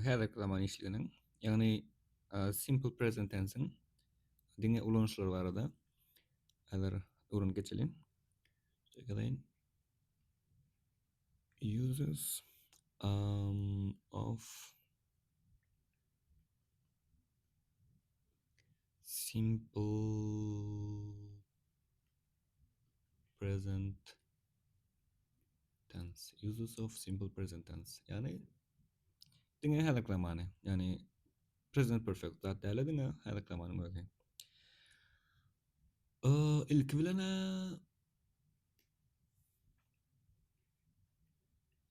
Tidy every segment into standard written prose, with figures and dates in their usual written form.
Häzirki zaman işliginiň, ýagny simple present tense-iň diňe ulanyşlary barada häzir öwrenip geçeliň. Şeýle Uses um, of simple present tense. Uses of simple present tense. Ýagny diňe häzirki zamany, ýagny present perfect zat däl diňe häzirki zamanyň özi. Ilki bilen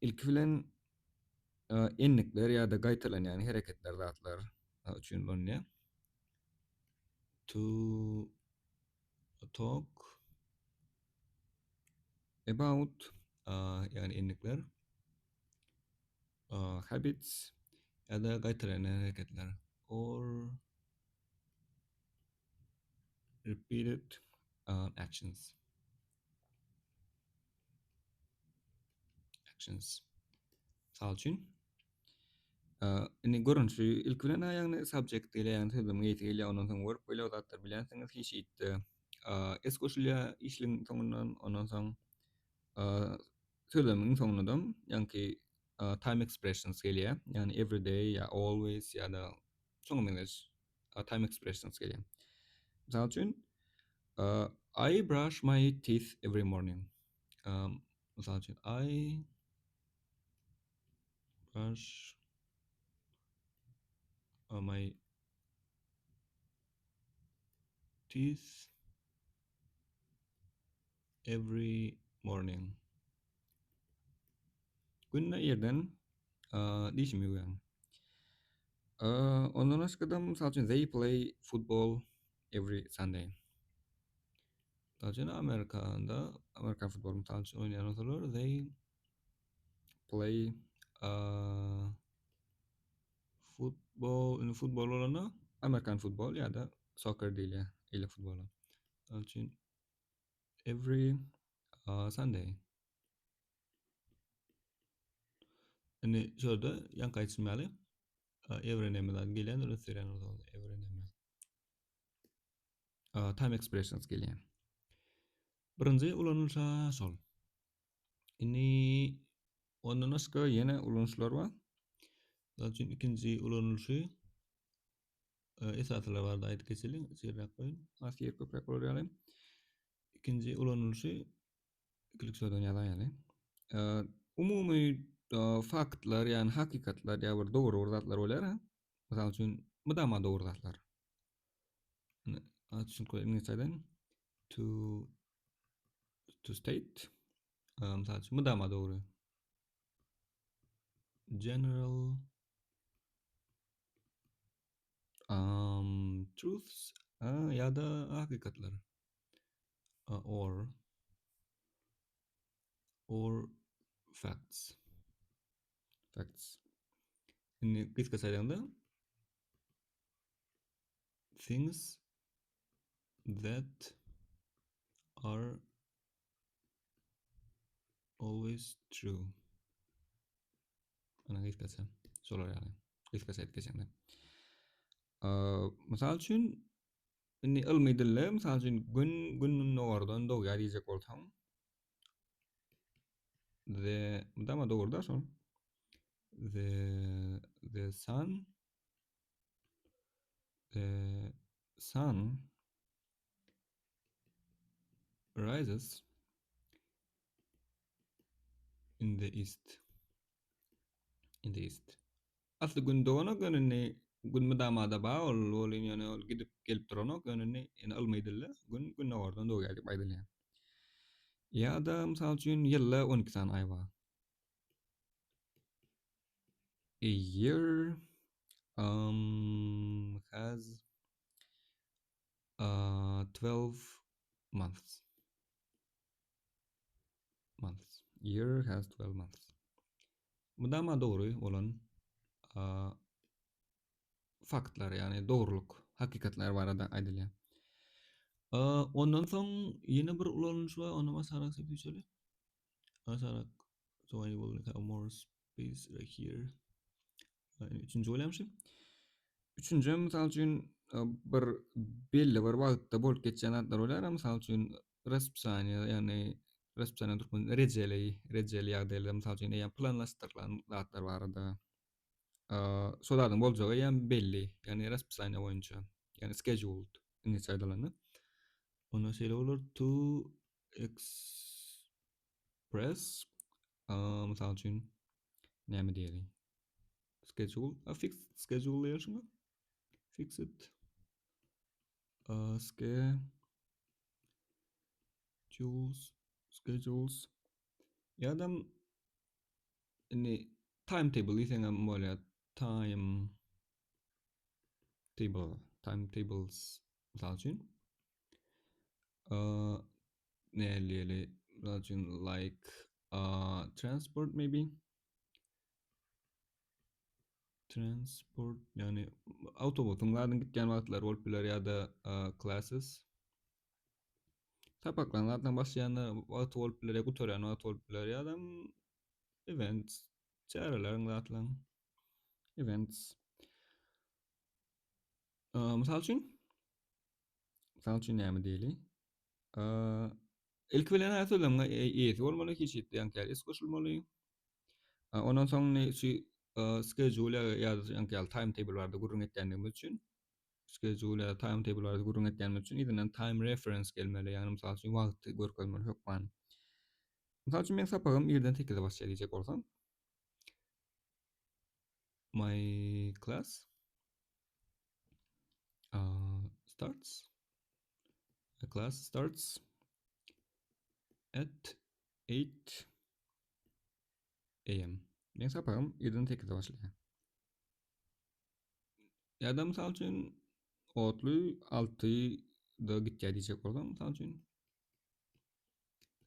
ilki bilen endikler ýa-da gaýtalanýan hereketler zatlar üçin ulanylýar. To talk about ýagny endikler habits ýa-da gaýtalanýan hereketler or repeated actions actions mysal üçin indi görnüşi ilki bilen ýagny subject gelýär ýagny sözlemiň eýesi gelýär ondan soň verb gelýär o zatlar bilýänsiňiz hiç itde s goşulýar işligiň soňundan ondan soň sözlemiň soňundan ýaňky time expressions gelýär ýagny every day ýa always ýa-da şoňa meňzeş time expressions gelýär. Mysal üçin, I brush my teeth every morning. Mysal üçin, I brush my teeth every morning. Günde irden dişimi ýuwýan. Ondan başga-da, mysal üçin, they play football every Sunday. Mysal üçin, Amerikada, Amerikan futboly mysal üçin oýnaýan bolsalar, they play football, indi futbol bolanda Amerikan futbol ýa-da soccer diýilýär, eýle futbola. Mysal üçin, every Sunday. Indi şurada ýaňky aýdyşym ýaly every näme zat gelýändir üns berýän bolsaňyz every näme time expressions gelýär. Birinji ulanylyşa şol. Indi ondan başga ýene ulanyşlar bar. Mysal üçin ikinji ulanylyşy esasylar barada aýdyp geçeliň. Şeýleräk goýun. Has ýer köpräk bolar ýaly. Ikinji ulanylyşy ikilik sözden ýazaýaly. Umumy faktlar, ýagny hakykatlar ýa bir dogry bir zatlar bolýar. Mysal üçin, mydama dogry zatlar. Düşünip iňlisçe aýdaýyn. To to state. Mysal üçin, mydama dogry. General um, truths ýa-da hakykatlar. Or or facts. Facts. Indi gysgaça aýdanda things that are always true. Ana gysgaça şolar ýaly. Gysgaça aýdyp geçeňde. Mysal üçin Indi ylmy dilde, mysal üçin, Gün gündogardan dogýar diýjek bolsaň, the, mydama dogry-da şol. The, the sun, the sun rises in the east. In the east. Asly gün doganok ýöne indi gün mydamada bar ol welin ýöne ol gidip gelip duranok ýöne indi ýene ylmy dilde gün gündogardan dogýar diýip aýdylýar. Ýa-da mysal üçin ýylda 12 sany aý bar. A year um, has uh, 12 months. Months. Year has 12 months. Mydama dogry bolan faktlar, ýagny dogrulyk, hakykatlar barada aýdylýar. Ondan soň ýene bir ulanylyş bar, ony aşarak sepişeli. Aşarak so I will have more space right here. Üçünji bolýarmy şu? Üçünji mysal üçin bir belli bir wagtda bolup geçýän zatlar bolýar. Mysal üçin raspisaniýa, ýagny raspisaniýa türkmen rejeli, rejeli ýagdaýlar, mysal üçin eýýäm planlaşdyrylan zatlar barada. Şo zadyň boljagy eýýäm belli, ýagny raspisaniýa boýunça, ýagny scheduled iňlisçe aýdylanda. Onda şeýle bolar to express mysal üçin näme diýeli? Schedule, a fixed schedule diýeli şuňa. Fixed schedules, schedules ýa-da indi timetable diýseň hem bolýar. Time table, timetables mysal üçin. Näle diýeli? Mysal üçin like transport maybe. Transport, ýagny awtobusyň zadyň gitýän wagtlary bolup biler ýa-da classes. Sapaklaryň zadyň başlaýan wagty bolup biler ýa gutarýan wagty bolup biler ýa-da events, çäreleriň zatlaryň events. Mysal üçin, mysal üçin näme diýeli? Ilki bilen her sözlemiň eýesi bolmaly, hiç ýaňky ýaly s goşulmaly. Ondan soň şu schedule ýa-da ýaňky ýaly timetable barada gürrüň etýändigimiz üçin schedule ýa-da timetable barada gürrüň etýänimiz üçin yzyndan time reference gelmeli, ýagny mysal üçin wagty görkezmeli hökman. Mysal üçin meň sapagym irden 8-de başlaýar diýjek bolsam my class uh, starts the class starts at 8 am. Meň sapagym irden 8-de başlaýar. Ýa-da mysal üçin otly 6-da gitýär diýjek bolsam, mysal üçin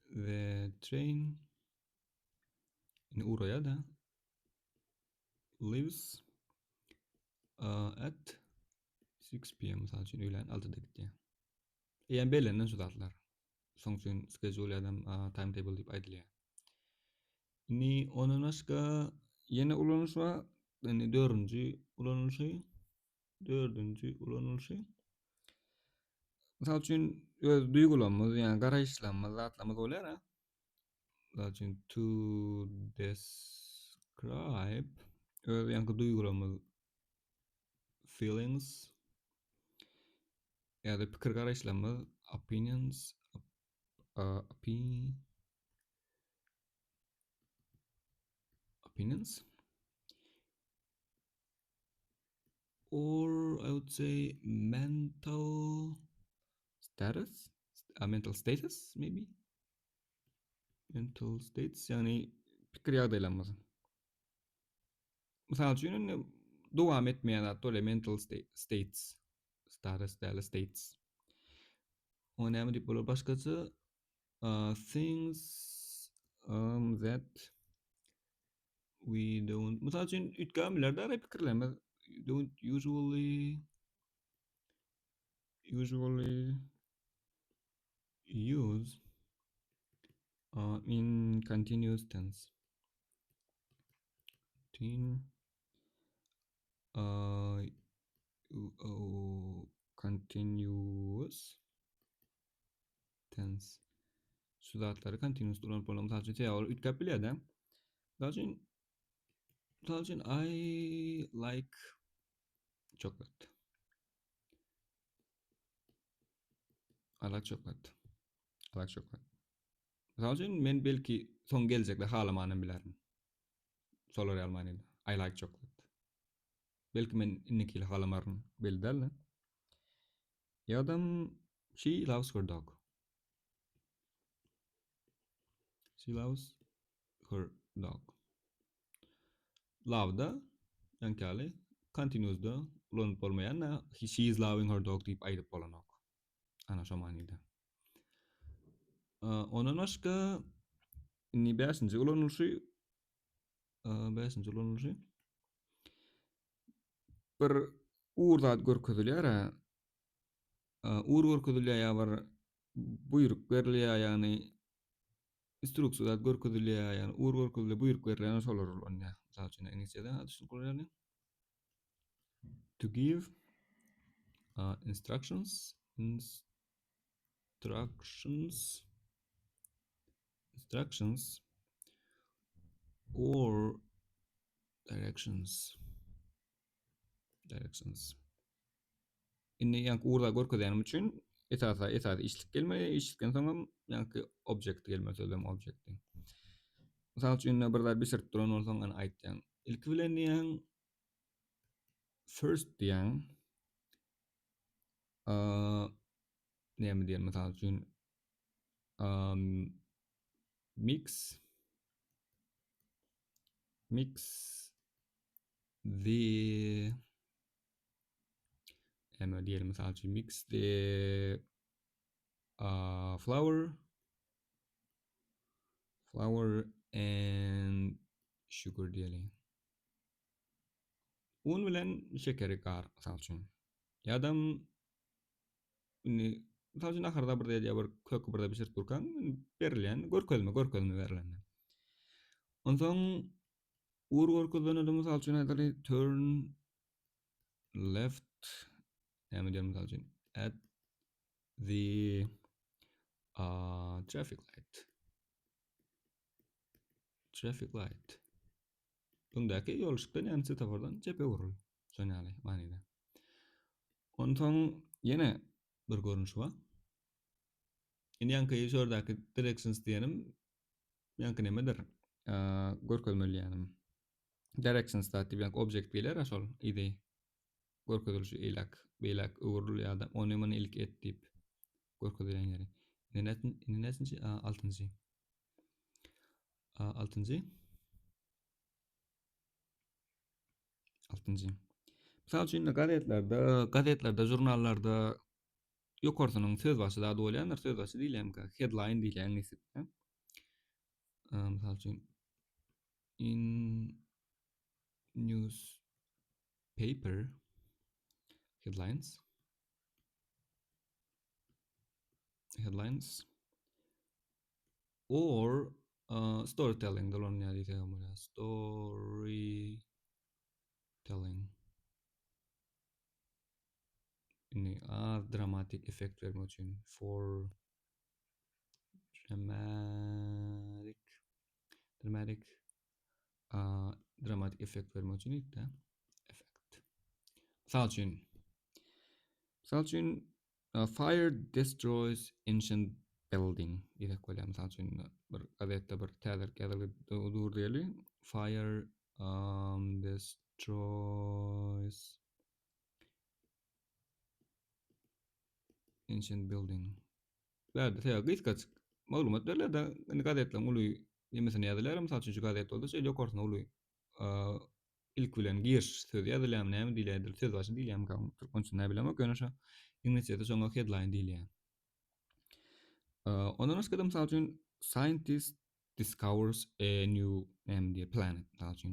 the train indi ugraýar da leaves uh, at 6 pm mysal üçin öýlän 6-da gitýär. Eýýäm bellenen şu zatlar. Şoň üçin schedule ýa-da timetable diýip aýdylýar. Indi ondan başga ýene ulanyş bar. Indi dördünji ulanylyşy. Dördünji ulanylyşy. Mysal üçin öz duýgularymyz, ýagny garaýyşlarymyz, zatlarymyz bolýar ha. Mysal üçin to describe öz ýaňky duýgularymyz feelings ýa-da pikir garaýyşlarymyz opinions opi opinions or I would say mental status uh, mental status maybe mental states ýagny pikir ýagdaýlarymyz Mysal üçin indi dowam etmeýän zat bolýar mental states. Status däl states. O näme diýip bolar başgaça? Uh, things um, that we don't Mysal üçin üýtgän biler däl pikirlerimiz don't usually usually use uh, in continuous tense. Tin uh, continuous tense. Şu zatlary continuous ulanyp bolar. Mysal üçin, sebäbi ol üýtgäp bilýär-de. Mysal üçin, mysal üçin I like chocolate. I like chocolate. I like chocolate. Mysal üçin, men belki soň geljekde halamanam bilerin. Şolar ýaly manyda. I like chocolate. Belki men indiki ýyl halamaryn, belli däl-de. Ýa-da she loves her dog. She loves her dog. Love-da ýaňky ýaly continuous-da ulanyp bolmaýan-da she is loving her dog diýip aýdyp bolanok. Ana şo manyda. Ondan başga indi bäşinji ulanylyşy bäşinji ulanylyşy bir ugur zat görkezilýär ha. Ugur görkezilýär ýa bir buýruk berilýär, ýagny instruksiýa zat görkezilýär, ýagny ugur görkezilýär, buýruk berilýär, şolar ulanýar. Mysal üçin, iňlisçede düşünip bolýar. To give uh, instructions instructions instructions or directions directions Indi ýaňky ugurda görkezýänim üçin esasy esasy işlik gelmeli, işlikden soňam ýaňky objekt gelmeli, sözlem objekti. Mysal üçin indi bir zat bişirip duran bolsaň, ony aýtýaň. Ilki bilen diýýäň first diýýäň. Näme diýen mysal üçin mix mix the näme diýelim mysal üçin mix the uh, flour flour and sugar diýeli. Un bilen şekeri gar mysal üçin. Ýa-da indi mysal üçin naharda bir ýa bir köki bir bişirip durkaň berilýän görkezme görkezme berilende. Onsoň ugur görkezilende mysal üçin aýdaly turn left näme diýelim mysal üçin at the uh, traffic light traffic light öňdäki ýolyşykdan ýagny svetofordan çepe öwrül şon ýaly manyda onsoň ýene bir görnüşi bar indi ýaňky şu ýerdäki directions diýenim ýaňky nemedir görkezmeli diýenim Directions zat diýip ýaňky objekt geler şol yzy görkezilişi eýläk beýläk öwrül ýa-da ony muny ilk et diýip görkezilýän ýeri. Indi indi näçinji? Altynjy. Altynjy. Altynjy. Mysal üçin gazetlerde, gazetlerde, žurnallarda ýokarsynyň sözbaşy zady bolýandyr, sözbaşy diýilýärmikä? Headline diýilýär iňlisçe. Mysal üçin in newspaper headlines headlines or uh, storytelling dolanýar diýsek hem bolýar. Storytelling. Indi az dramatik effekt bermek üçin for dramatic dramatic uh, dramatik effekt bermek üçin ilk-de effekt. Mysal üçin Mysal üçin uh, fire destroys ancient building diýsek bolýar. Mysal üçin bir gazetde bir täzelik ýazylgy dur diýeli. Fire um, destroys ancient building. Bärde sebäbi gysgaçyk maglumat berilýär-de, indi gazetleriň uly nemesine ýazylýar, mysal üçin şu gazet bolsa şeýle ýokarsyna uly ilk bilen giriş sözi ýazylýarmy näme diýilýär, sözbaşy diýilýärmi türkmençe näme bilemok, ýöne şo iňlisçede şoňa headline diýilýär. Ondan başga-da mysal üçin scientist discovers a new näme diýýär planet mysal üçin.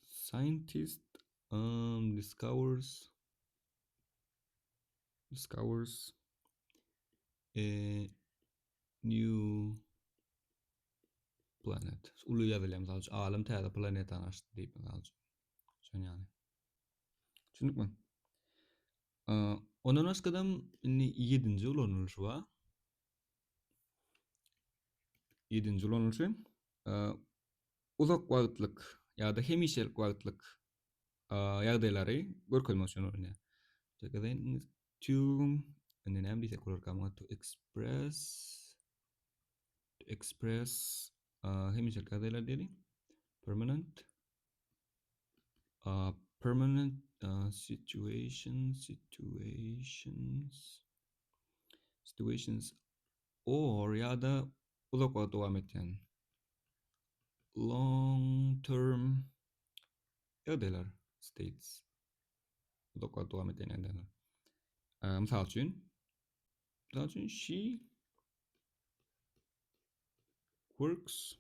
Scientist um, discovers discovers a new planet. Uly ýazylýar mysal üçin alym täze planetany açdy diýip mysal üçin. Şon ýaly. Düşündikmi? Ondan başgadam indi 7-nji ulanylyşy bar. 7-nji ulanylyşy uzak wagtlyk ýa-da hemişelik wagtlyk ýagdaýlary görkezmek üçin ulanylýar. To indi näme diýsek bolarka muňa to express to express hemişelik ýagdaýlar diýeli. Permanent permanent situation situations situations or ýa-da uzak wagt dowam etýän long term ýagdaýlar states uzak wagt dowam edýän ýagdaýlar. Mysal üçin mysal üçin she works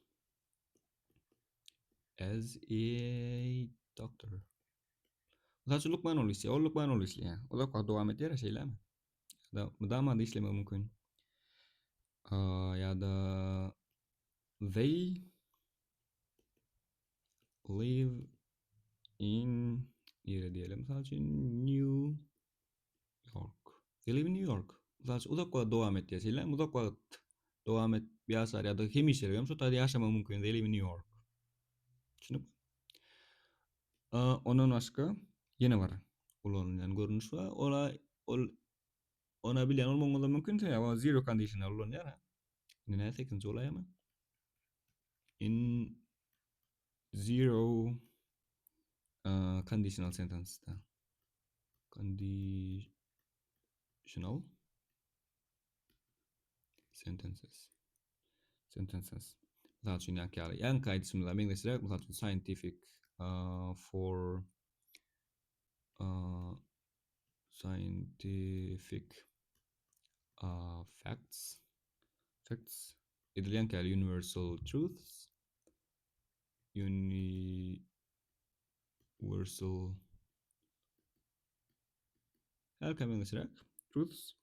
as a doctor. Mysal üçin lukman bolup işleýär. Ol lukman bolup işleýär. Uzak wagt dowam edýär şeýlemi? Ýa-da mydama işlemegi mümkin. Ýa-da they live. In nire diýeli mysal üçin New York. They live in New York. Mysal üçin uzak wagt dowam etýär. Şeýle uzak wagt dowam et ýaşar ýa-da hemişelik hem şu taýda ýaşamagy mümkin. They live in New York. Düşünip? Ondan başga ýene bir ulanylýan görnüş bar. Ola ol ona bilýän bolmagyňyz da mümkin. Sebäbi zero conditional ulanýar. Indi näme sekizinji bolaýamy? In zero uh, conditional sentence da. Conditional sentences. Sentences. Mysal üçin ýaňky ýaly. Ýaňky aýdyşymyza meňzeşräk, mysal üçin scientific uh, for uh, scientific uh, facts facts edil ýaňky ýaly universal truths universal hälkä meňzeşräk truths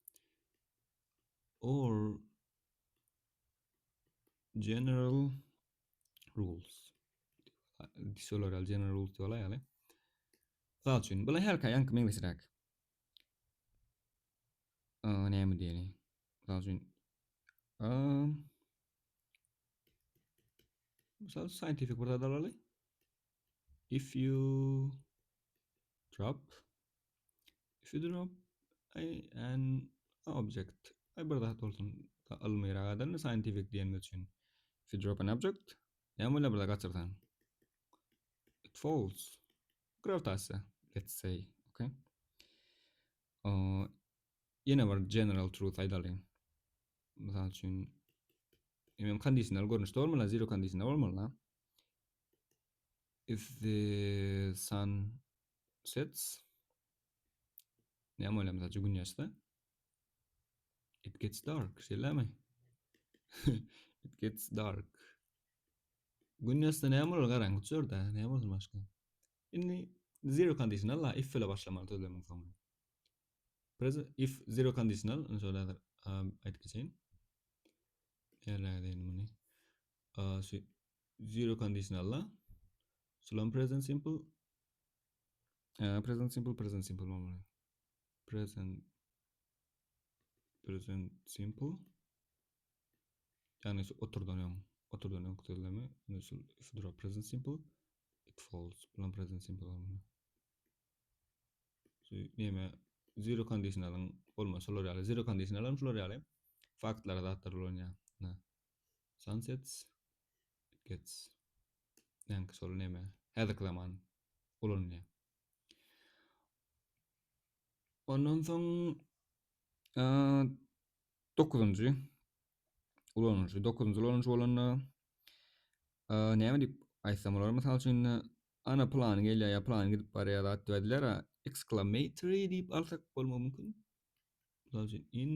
or general rules şolar ýaly general rules diýip alaýaly. Mysal üçin, bular hälkä ýaňky meňzeşräk. Näme diýeli? Mysal üçin, Mysal scientific bir zat alaly. If you drop if you drop an object ay bir zat bolsun ylmyrak adamda scientific diýenimiz üçin. If you drop an object näme bolýar bir zat gaçyrsaň? It falls. Grawitasiýa let's say, okay. Ýene bir general truth aýdalyň. Mysal üçin, Emem conditional görnüşde bolmaly, zero conditional bolmaly. If the sun sets näme bolýar mysal üçin gün ýaşsa? It gets dark, şeýlemi? It gets dark. Gün ýaşsa näme bolar garaňky düşer-dä, näme bolsun başga? Indi zero conditional la if ile başlamaly sözlemiň soňy. Present if zero conditional, indi şöyle häzir aýdyp geçeýin. Näräge muny? Şu zero conditional la. Şulam present simple. Present simple, present simple bolmaly. Present present simple. Ýagny şu oturdan öň, oturdan öňki sözlemi, indi şu if drop present simple, it falls. Bulam present simple bolmaly. Şu neme zero conditionalyň bolmaz şolar ýaly. Zero conditional hem şolar ýaly faktlara zatlar ulanýar. Na. Sunsets it gets. Ýaňky şol neme häzirki zaman ulanylýar. Ondan soň dokuzynjy ulanylyşy. Dokuzynjy ulanylyşy bolanda näme diýip aýtsam bolar? Mysal üçin Ana plany gelýär ýa plany gidip barýar zat diýip aýdylýar a exclamatory diýip alsak bolmagy mümkin. Mysal üçin in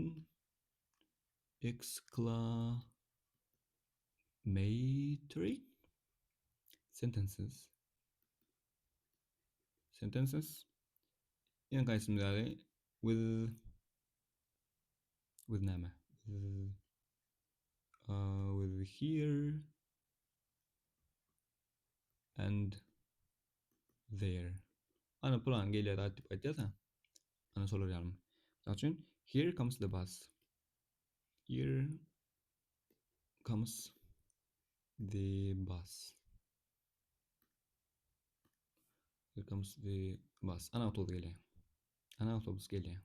exclamatory sentences sentences ýene gaýsymyz ýaly with with näme with, uh, with here and there. Ana plan gelýär zat diýip aýdýarsa. Ana şolar ýaly. Mysal üçin, here comes the bus. Here comes the bus. Here comes the bus. Ana awtobus gelýär. Ana awtobus gelýär.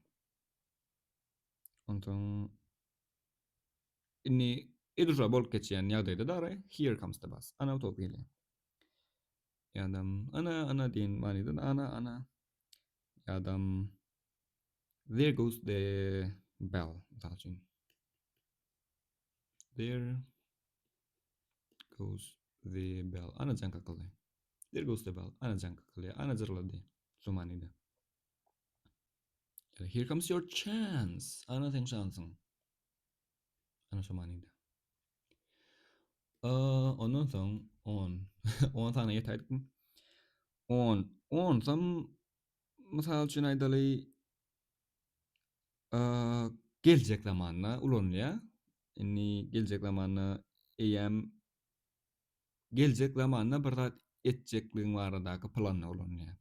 Onsoň Indi edil şo bolup geçýän ýagdaýda dary here comes the bus. Ana awtobus gelýär. Ýa-da ana ana diýen manyda ana ana ýa-da there goes the bell mysal üçin. There goes the bell. Ana jaň kakyldy. There goes the bell. Ana jaň kakyldy. Ana jyrlady. Şu manyda. Here comes your chance. Ana seň şansyň. Ana şo manyda. Ondan soň 10. 10 sany ýetäýdikmi? 10. Onsam mysal üçin aýdaly geljek zamanda ulanylýar. Indi geljek zamanda eýýäm geljek zamanda bir zat. etjekligiň baradaky planda ulanylýar.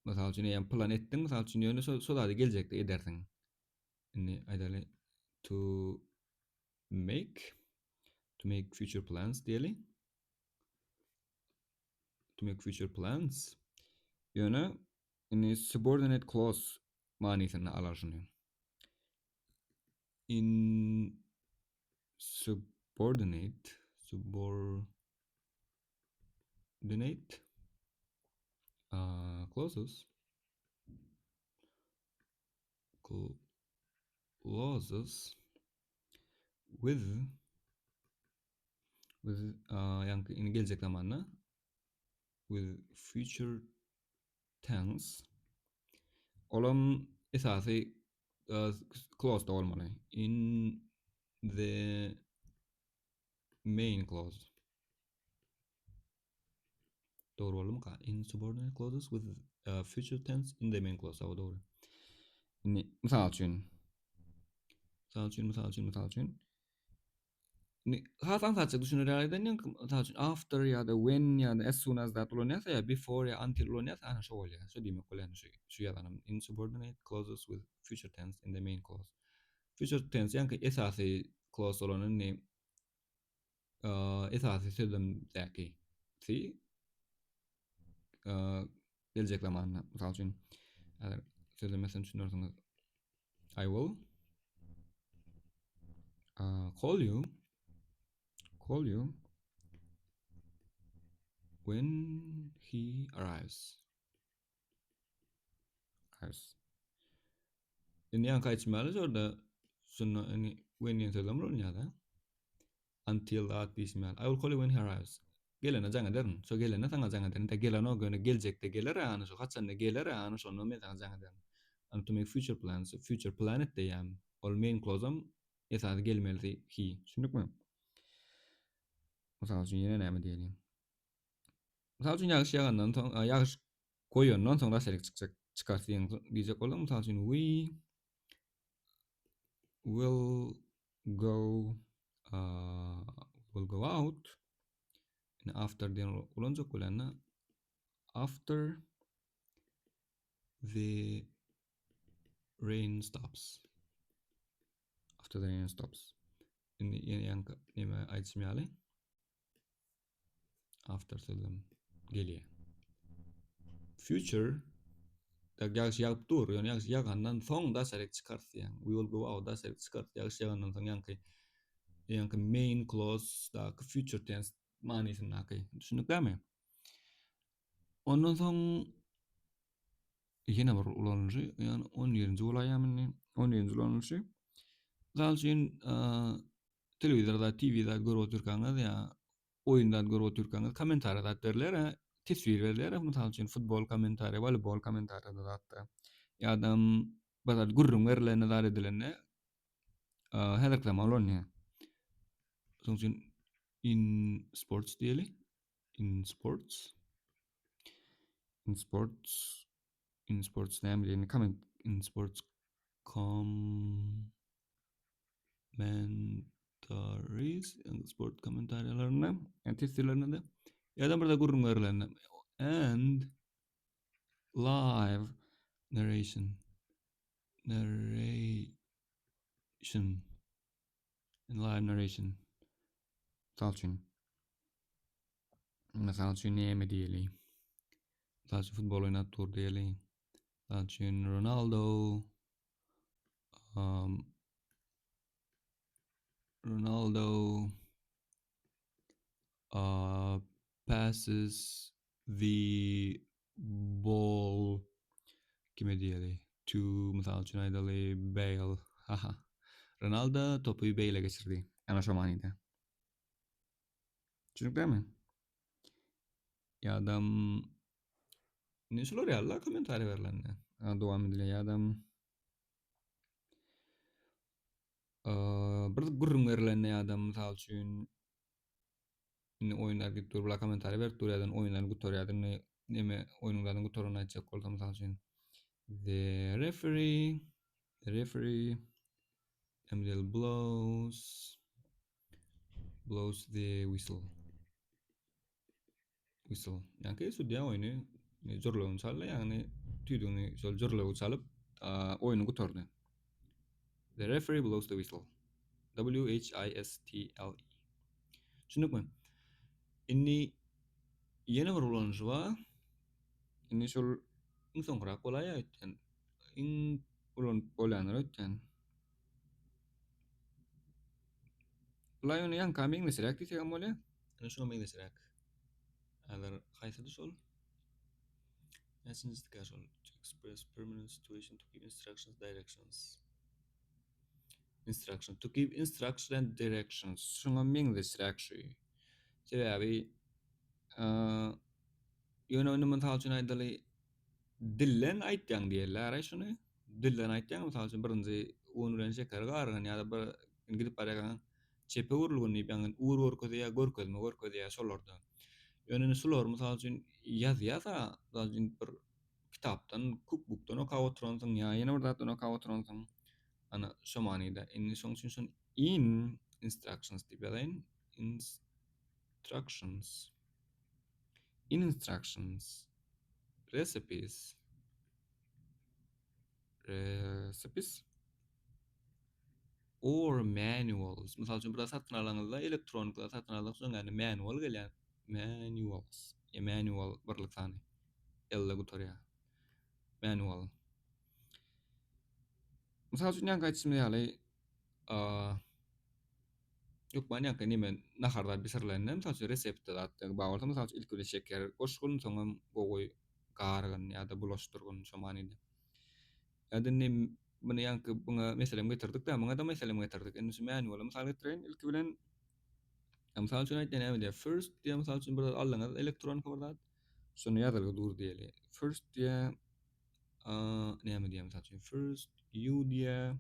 Mysal üçin, eýýäm plan etdiň, mysal üçin, ýöne şo şo zady geljekde edersiň. Indi aýdaly to make to make future plans diýeli. To make future plans. Ýöne indi subordinate clause manysynda alar şuny. In subordinate subordinate uh, clauses clauses with with uh, ýaňky indi geljek zamanda with future tense olam esasy uh, clause-da bolmaly in the main clause Dogry boldumyka? In subordinate clauses with uh, future tense in the main clause. Hawa dogry. Indi mysal üçin. Mysal üçin, mysal üçin, mysal üçin. Indi has aňsatjak düşüner ýaly eden ýaňky mysal üçin after ýa-da when ýa-da as soon as that ulanýarsa ýa before ýa until ulanýarsa ana şo bolýar. Şo diýmek bolýar şu şu ýazanym. In subordinate clauses with future tense in the main clause. Future tense ýaňky esasy clause bolan indi esasy sözlemdäki si geljek zamanda mysal üçin häzir sözlemesini düşünersiňiz I will uh, call you call you when he arrives arrives Indi ýaňky aýtşym ýaly şurada şunda indi when diýen sözem ulanýar-da. Until that diýşim ýaly. I will call you when he arrives. Gelende jaň ederin. Şo gelende saňa jaň ederin. Entek gelenok ýöne geljekde geler ana şo haçanda geler ana şonda men saňa jaň ederin. And to make future plans. Future plan et diýýän. Ol main clause-am esasy gelmelisi he. Düşündikmi? Mysal üçin ýene näme diýeliň? Mysal üçin ýagyş ýagandan soň, ýagyş goýandan soň daşaryk çykjak çykarys diýen diýjek bolsaň, mysal üçin we will go uh, will go out indi after diýen ulanjak bolýanda after the rain stops after the rain stops indi ýene ýaňky neme aýdyşym ýaly After sözem gelýär. Future da ýagyş ýagyp dur, ýöne ýagyş ýagandan soň daşaryk çykarys diýýän. We will go out daşaryk çykarys. Ýagyş ýagandan soň ýaňky ýaňky main clause-daky future tense manysyndaky. Düşündik dämi? Ondan soň ýene bir ulanylyşy, ýagny 11-nji bolaýýar indi. 11-nji ulanylyşy. Mysal üçin, telewizorda, TV-de görüp otyrkaňyz ýa oýun zat görüp otyrkaňyz kommentariýa zat berler, teswir berler, mysal üçin futbol kommentariýa, woleýbol kommentariýada zatda ýa-da bir zat gürrüň berlende zat edilende häzirki zaman ulanýar. Şonuň üçin in sports diýeli. In sports. In sports. In sports näme diýeni comment in sports com Commentaries, sport kommentariýalarynda, ýa teswirlerinde ýa-da bir-de gürrüň berlende and live narration narration and live narration mysal üçin mysal üçin näme diýeli mysal üçin futbol oýnap dur diýeli mysal üçin Ronaldo Um, Ronaldo uh, passes the ball kime diýeli? To mysal üçin aýdaly Bale. Haha. Ronaldo topy Bale-e geçirdi. Ana şo manyda. Düşündikmi? Ýa-da Indi şular ýaly kommentariýa berlende. Dowam edilýär ýa-da bir gürrüň berlende ýa-da mysal üçin indi oýunlar gidip dur, bular kommentariýa berip dur ýa-da oýunlar gutarýar indi neme oýnuň zadyny gutaranyny aýtjak bolsa mysal üçin the referee the referee MDL blows blows the whistle. whistle. Ýaňky sudýa oýny jürlewini çaldy, ýagny tüýdügini şol jürlewi çalyp, oýny gutardy. The referee blows the whistle. W H I S T L E. Düşündikmi? Indi ýene bir ulanyşy bar. Indi şol iň soňkurak bolaýýar öýtýän. Iň ulanyp bolýanlar öýtýän. Bulaý ony ýaňka meňzeşräk diýsek hem bolýar. Ýöne şuňa meňzeşräk. Häzir haýsydy şol? Näçinjisikä şol? To express permanent situation to give instructions directions. Instruction to give instruction and directions. Şuňa meňzeşräk şu. Sebäbi ýöne indi mysal üçin aýdaly Dilden aýtýaň diýerler-aý şuny. Dilden aýtýaň, mysal üçin, birinji un bilen şekeri gargyn ýa-da bir gidip barýarkaň çepe öwrülgin diýip, ýagny ugur görkezýär, görkezme görkezýär şolarda. Ýöne indi şular, mysal üçin, ýazýar-da, mysal üçin, bir kitapdan, cookbookdan okap oturansyň ýa ýene bir zatdan okap oturansyň. Ana, şo manyda. Indi şonuň üçin şony in instructions diýip ýazaýyn. Instructions. In instructions. Recipes. Recipes. Or manuals. Mysal üçin, bir satyn alanyňyzda elektronik zat satyn alsak, şonuň ýaly manual gelýär. Manuals. Ýa manual birlik sany. L-de gutarýar. Manual. Mysal üçin, ýaňky aýdyşymyz ýaly, Hökman ýaňky neme nahar zat bişirilende mysal üçin reseptde zat bar bolsa mysal üçin ilki bilen şeker goşgun soňam gowy gargyn ýa-da bulaşdyrgyn şo manyda. Ýa-da indi muny ýaňky buňa meselem getirdik-dä muňa-da meselem getirdik. Indi şu manuala mysal getireýin ilki bilen mysal üçin aýtýan näme diýýär first diýýär mysal üçin bir zat aldyňyz elektronika bir zat şony ýazylgy dur diýeli. First diýýär näme diýýär mysal üçin first you diýýär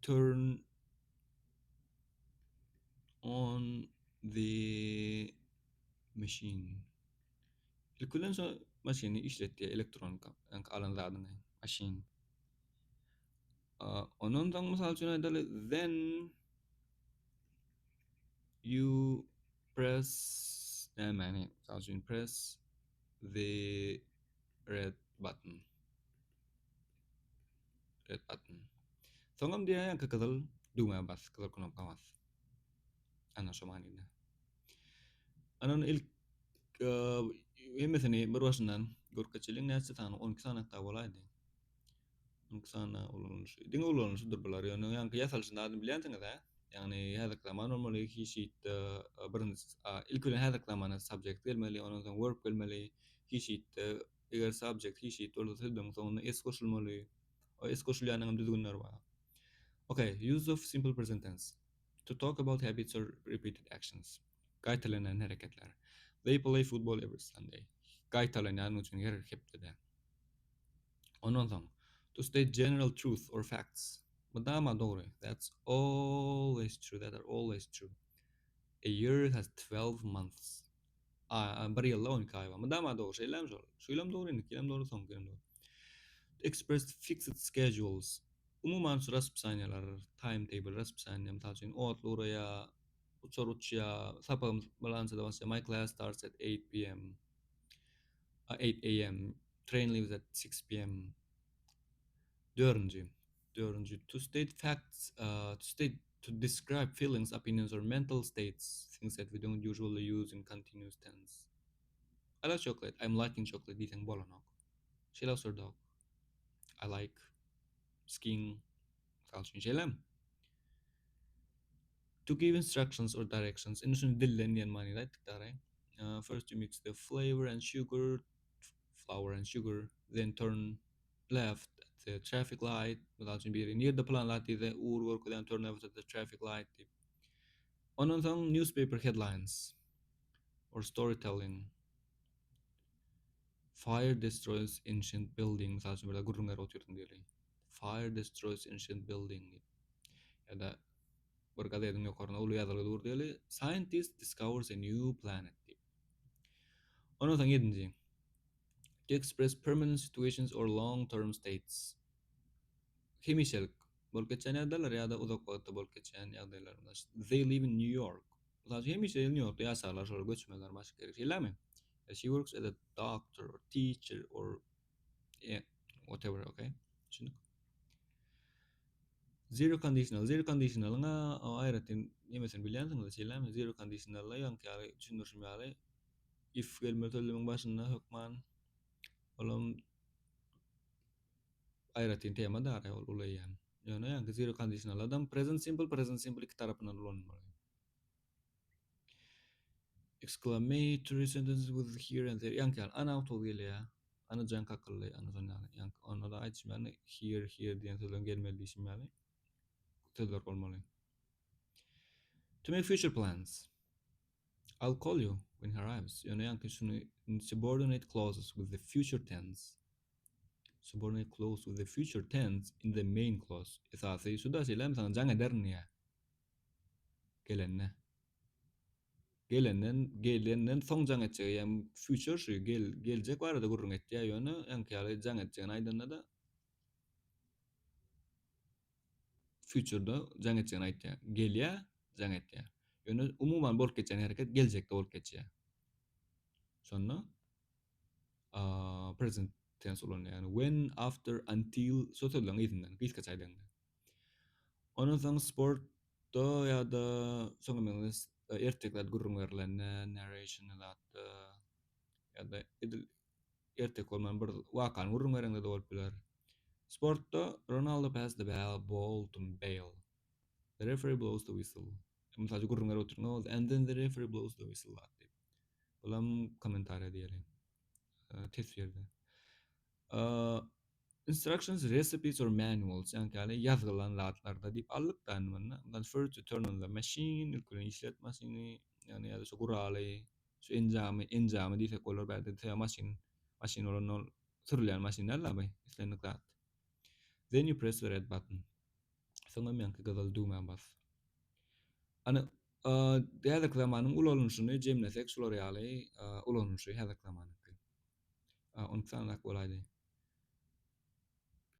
Turn on the machine. İlk bilen şo maşyny işlet diýýär elektronika alan zadyňy machine. Ondan soň mysal üçin aýdaly then you press nämäni mysal üçin press the red button. Red button. Soňam diýýär ýaňky gyzyl düwmä bas, gyzyl knopka bas. Ana şo manyda. Ana ony ilk hemmesini bir başyndan görüp geçeliň. Näçe sany? 12 sany hatda bolaýdy. 12 sany ulanylyşy. Diňe ulanylyşydyr bular. Ýöne ýaňky ýasalyşyny adyny bilýänsiňiz-ä? Ýagny häzirki zaman bolmaly, he sheet-de birinji ilki bilen häzirki zamana subject gelmeli, ondan soň verb gelmeli, he sheet-de Eger subject he she it bolsa sözlemiň soňunda s goşulmaly. O s goşulýanyň hem düzgünleri bar. Okay, use of simple present tense. To talk about habits or repeated actions. Gaýtalanýan hereketler. They play football every Sunday. Gaýtalanýan üçin her hepdede. Ondan soň, to state general truth or facts. Mydama dogry. That's always true. That are always true. A year has 12 months. A, bir ýylda 12 aý bar. Mydama dogry, şeýlemi şol? Şu ýylam dogry, indiki ýylam dogry, soňky ýylam dogry. Express fixed schedules. Umuman şu raspisaniýalar, timetable, raspisaniýa, mysal üçin, otly ugraýar, uçar uçýar, sapagym bilançada başlaýar, my class starts at 8 pm, 8 am, train leaves at 6 pm. Dördünji. Dördünji. To state facts, uh, to state to describe feelings, opinions or mental states, things that we don't usually use in continuous tense. I like chocolate. I'm liking chocolate diýseň bolanok. She loves her dog. I like skiing. Mysal üçin şeýlemi? To give instructions or directions. Indi şuny dillen diýen manyda aýtdyk dagry. Uh, first you mix the flavor and sugar, flour and sugar, then turn left at the traffic light mysal üçin biri nirde pylan zat diýse ugur görkezýän turn left at the traffic light diýip. Ondan soň newspaper headlines or storytelling. Fire destroys ancient building mysal üçin bir gürrüň berip otyrsyň diýeli. Fire destroys ancient building diýip. Ýa-da bir gazetiň ýokarynda uly ýazylgy dur diýeli. Scientist discovers a new planet diýip. Ondan soň ýedinji. To express permanent situations or long-term states. Hemişelik bolup geçýän ýagdaýlar ýa-da uzak wagtda bolup geçýän ýagdaýlar. They live in New York. Mysal üçin hemişe Nýu-Ýorkda ýaşarlar, şolar göçmezler başga ýere. Şeýlemi? She works as a doctor or teacher or yeah, whatever, okay? Düşündik. Zero conditional. Zero conditionalyň aýratyn nemesini bilýänsiňiz, şeýlemi? Zero conditionalda ýaňky ýaly düşündirişim ýaly if gelmeli sözlemiň başynda hökman olam aýratyn tema dara ol uly eýýäm. Ýöne ýaňky zero conditionaladam present simple, present simple iki tarapyndan ulanylmaly. Exclamatory sentences with here and there. Ýaňky ýaly ana awtobus gelýär. Ana jaň kakyldy. Ana şon ýaly. Ýaňky onda da aýdyşym ýaly here, here diýen sözleriň gelmeli diýşim ýaly sözler bolmaly. To make future plans. I'll call you when he arrives. Ýöne ýaňky şuny subordinate clauses with the future tense. Subordinate clause with the future tense in the main clause. Esasy şu da şeýle saňa jaň ederin diýýär. Gelende. Gelenden, gelenden soň jaň etjek, ýa future şu gel, geljek barada gürrüň etýär, ýöne ýaňky ýaly jaň etjegini aýdanda-da future-da jaň etjegini aýtýar. Gelýär, jaň etýär. Ýöne umuman bolup geçýän hereket geljekde bolup geçýär. Şonda present tense ulanylýar. Ýagny when, after, until şo sözleriň yzyndan gysgaça aýdanda. Ondan soň sportda ýa-da şoňa meňzeş erteki zat gürrüň berlende, narration zatda ýa-da edil erteki bolman bir wakany gürrüň bereňde-de bolup biler. Sportda Ronaldo passed the ball to Bale. The referee blows the whistle. Mysal üçin gürrüň berip otyryn, and then the referee blows the whistle zat diýip. Bulam kommentariýa diýeli. Teswirde. Instructions, recipes or manuals, ýaňky ýaly ýazgylan zatlarda diýip aldyk da indi munda. Mundan first you turn on the machine, ilki bilen işlet maşyny, ýagny ýa-da şu guraly, şu enjamy, enjamy diýsek bolar bärde sebäbi maşyn, maşyn bolanda ol sürülýän maşyn däl-de bu, islendik zat. Then you press the red button. Soňam ýaňky gyzyl düwmä bas. Ana, häzirki zamanyň ulanylyşyny jemlesek şular ýaly ulanylyşy häzirki zamanyňky. 12 sany zat bolaýdy.